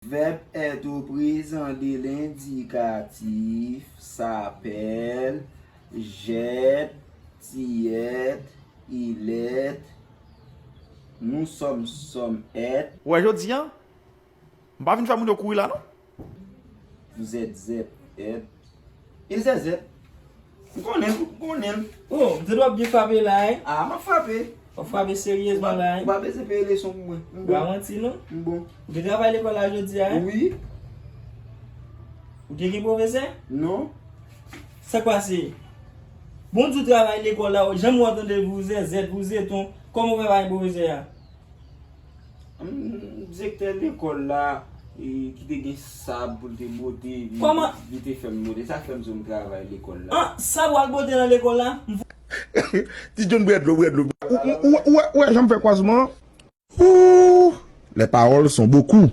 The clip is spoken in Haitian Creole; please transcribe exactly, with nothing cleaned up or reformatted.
Vèb èt o prezan de lendikatif, s'appelle, j'étais, tu étais, il est, nous sommes, sommes, êtes. Ou wè jodi a, m pa vin fè moun yo kouri la non. Vous êtes, êtes, êtes. Il est, êtes. M konnen l, m konnen l. Oh, m te dwe ap byen frape la, hein? Ah, m ap frape. W ap frape seryezman la, hein? Ou pa bezwen peye leson pou mwen. M bon. Pa manti non. M bon. Ou te travay lekòl la jodi a, hein? Wi. Ou te gen pwofesè? Non. Sa k pase? Bon, di w travay lekòl la, janm wè w tande vous êtes, vous êtes, kòman w fè pa gen pwofesè a? Direktè lekòl la, e, ki te gen sab pou l te bote, li, kòman? Li te fè m bote. Sa fè m di w m travay lekòl la. An, sab w al bote nan lekòl la? M Ti John bwè dlo, bwè dlo. Ou, ou, ou, ou, ou wè jan m fè kwazman an? Ooh, les paroles sont beaucoup.